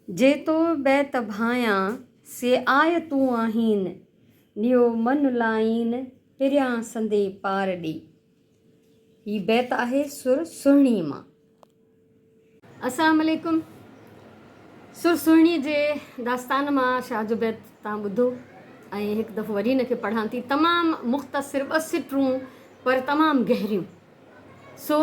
جي تو بيت ڀانيان، سي آيتون آهين، نيو من لائين، پريان سندي پار ڏي. هي بيت آهي سر سهڻي مان. السلام عليڪم سر سهڻي جي داستان مان شاهه جو بيت تان ٻڌو ۽ هڪ دفعو وري ان کي پڙهان ٿي. تمام مختصر ٻه سٽرون پر تمام گهريون. سو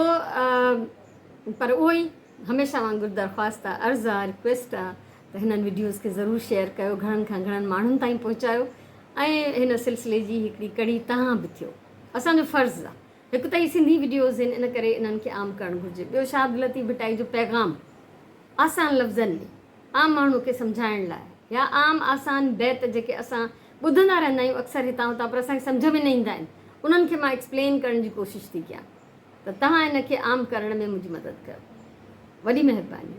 پر اهو ئي هميشه وانگر درخواست آ عرض آ رڪويسٽ آ ته هنن وڊيوز کي ضرور شيئر ڪيو گهڻن کان گهڻن ماڻهن تائين پهچايو ۽ هن سلسلي جي هڪڙي ڪڙي تهان به ٿيو اسان جو فرض آ هڪ ته هي سنڌي وڊيوز آهن ان ڪري انهن کي عام ڪرڻ گهرجي ٻيو شاهه عبداللطيف ڀٽائي جو پيغام آسان لفظن ۾ عام ماڻهو کي سمجهائڻ لاء يا عام آسان بيت جيڪي اسان ٻڌندا رهندا آهيون اڪثر هتان هتان پر اسان کي سمجهه ۾ نه ايندا آهن انهن کي مان ايڪسپلين ڪرڻ جي ڪوشش ٿي ڪيان ته توهان ان کي عام ڪرڻ ۾ منهنجي مدد ڪيو وڏي مهرباني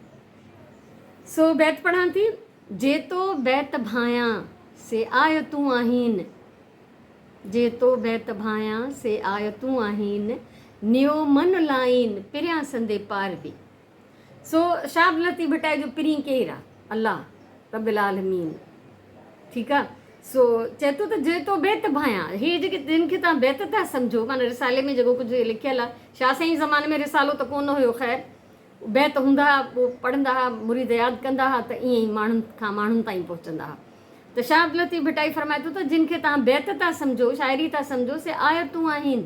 سو بيت پڙهان ٿي جي تو بيت ڀانيان سي آيتون آهين جي تو بيت ڀانيان سي آيتون آهين نيو من لائين پريان سندي پار ڏي. سو شاھ عبداللطيف ڀٽائي جو پرين ڪير آ؟ الله رب العالمين ٺيڪ آ سو چئي ٿو ته جي تو بيت ڀانيان هي جيڪي جن کي توهان بيت ٿا سمجهو معنيٰ رسالي ۾ جيڪو ڪجهه لکيل آ شاھ سائين جي زماني ۾ رسالو ته ڪونه هيو خير بيت هوندا ها پوء پڙهندا ها مريد ياد ڪندا ها ته ائين ئي ماڻهن کان ماڻهن تائين پهچندا ها ته شاھ عبداللطيف ڀٽائي فرمائي ٿو ته جن کي توهان بيت ٿا سمجهو شاعري ٿا سمجهو سي آيتون آهن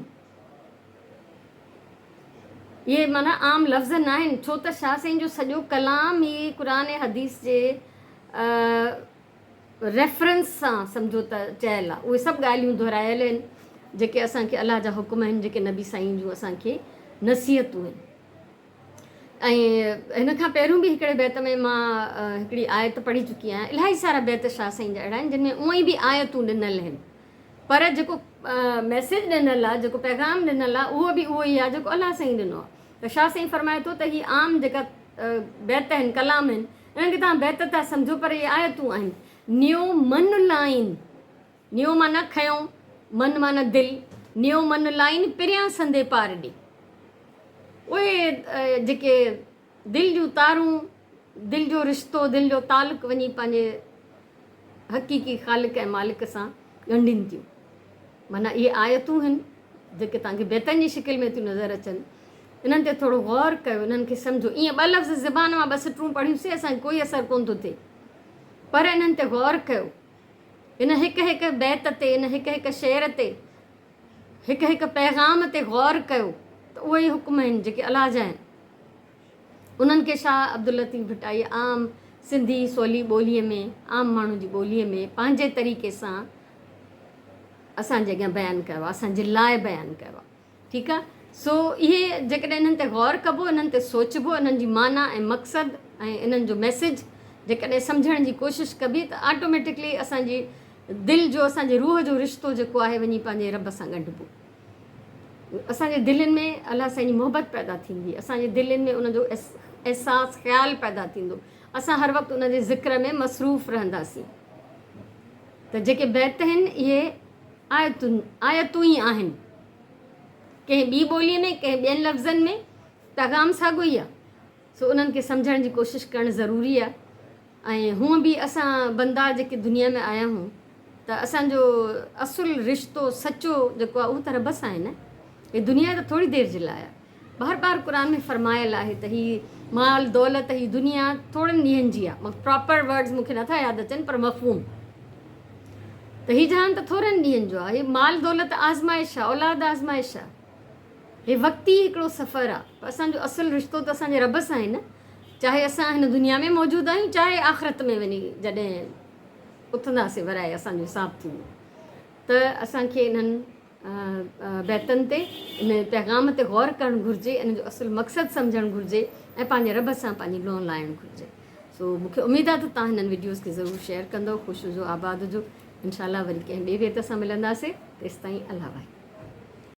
اهي معنيٰ عام لفظ ناهن، ڇو ته شاهه سائين جو سڄو ڪلام ئي قرآن ۽ حديث جي ريفرنس سان سمجهو ته چيل آهي. اهي سڀ ڳالهيون دهرايل آهن، جيڪي اسان کي الله جا حڪم آهن، جيڪي نبي سائين جون اسان کي نصيحتون آهن. ۽ هن کان پهريون به هڪڙي بيت ۾ مان هڪڙي آيت پڙهي چڪي آهيان. الاهي سارا بيت شاهه سائين جا اهڙا آهن، جن ۾ اونئن ئي به آيتون ڏنل آهن. پر جيڪو ميسيج ڏنل آ، جيڪو پيغام ڏنل آ، اهو به اهو ئي آ جيڪو الله سائين ڏنو آ. ته شاهه سائين فرمائي ٿو ته هي عام جيڪا بيت آهن، ڪلام آهن، انهن کي توهان بيت ٿا سمجهو پر اهي آيتون آهن. نيو من لائين، نيو معنيٰ کنيو، من معنيٰ دل، نيو من لائين پريان سندي پار ڏي. اهي جيڪي دل جون تارون، دل جو رشتو، دل جو تعلق وڃي پنهنجي حقيقي خالق ۽ مالڪ سان ڳنڍين ٿيون. معنيٰ اهي آيتون هن جيڪي توهان کي بيتن جي شڪل ۾ ٿيون نظر اچن، انهن تي ٿورو غور ڪيو، انهن کي سمجهو. ائين ٻه لفظ زبان مان ٻه سٽرون پڙهيون سي اسان کي ڪوئي اثر ڪونه ٿو ٿئي، پر انهن تي غور ڪيو، ان هڪ هڪ بيت تي، ان هڪ هڪ شعر تي، هڪ هڪ پيغام تي غور ڪيو ته اهي ئي حڪم آهن جيڪي الله جا آهن. انهن کي شاهه عبداللطيف ڀٽائي عام سنڌي سولي ٻوليء ۾ عام ماڻهو جي ٻوليء ۾ پنهنجي طريقي سان اسان جي اڳيان بيان ڪيو آهي، اسان جي لاء بيان ڪيو آهي. ٺيڪ آهي. سو اهي جيڪڏهن انهن تي غور ڪبو، انهن تي سوچبو، انهن جي معنيٰ ۽ مقصد ۽ انهن جو ميسيج جيڪڏهن سمجهڻ جي ڪوشش ڪبي ته آٽوميٽڪلي اسان جي دل جو، اسان جي روح جو رشتو جيڪو آهي وڃي پنهنجي رب سان ڳنڍبو. اسان جي دلين ۾ الله سائين جي محبت پيدا ٿيندي، اسان جي دلين ۾ ان جو احساس خيال پيدا ٿيندو، اسان هر وقت ان جي ذڪر ۾ مصروف رهنداسين. ته جيڪي بيت آهن اهي آيتون آيتون ئي آهن، ڪنهن ٻي ٻوليء ۾ ڪنهن ٻين لفظن ۾ پيغام ساڳيو ئي آهي. سو انهن کي سمجهڻ جي ڪوشش ڪرڻ ضروري آهي. ۽ هونء به اسان بندا جيڪي دنيا ۾ آيا آهيون ته اسان جو اصل رشتو سچو جيڪو آهي اهو ته رب سان آهي نه. هي دنيا ته ٿوري دير جي لاء آهي. بار بار قرآن ۾ فرمايل آهي ته هي مال دولت هي دنيا ٿورن ڏينهن جي آهي. پراپر ورڊز مون کي نٿا ياد اچن پر مفهوم ته هي جهان ته ٿورن ڏينهن جو آهي. هي مال دولت آزمائش آهي، اولاد آزمائش آهي. هي وقتي هڪڙو سفر آ پر اسان جو اصل رشتو ته اسان جي رب سان آهي نه چاهي اسان هن دنيا ۾ موجود آهيون چاهي آخرت ۾ وڃي جڏهن اٿنداسين ورائي اسان جو حساب ٿيندو ته اسان کي انهن بيتن تي ان پيغام تي غور ڪرڻ گهرجي ان جو اصل مقصد سمجهڻ گهرجي ۽ پنهنجي رب سان پنهنجي لون لائڻ گهرجي سو مونکي اميد آ ته تان هنن وڊيوز کي ضرور شيئر ڪندو خوش هجو آباد هجو انشاء الله وري ڪنهن ٻي بيت سان ملنداسي تيستائين الله واهي.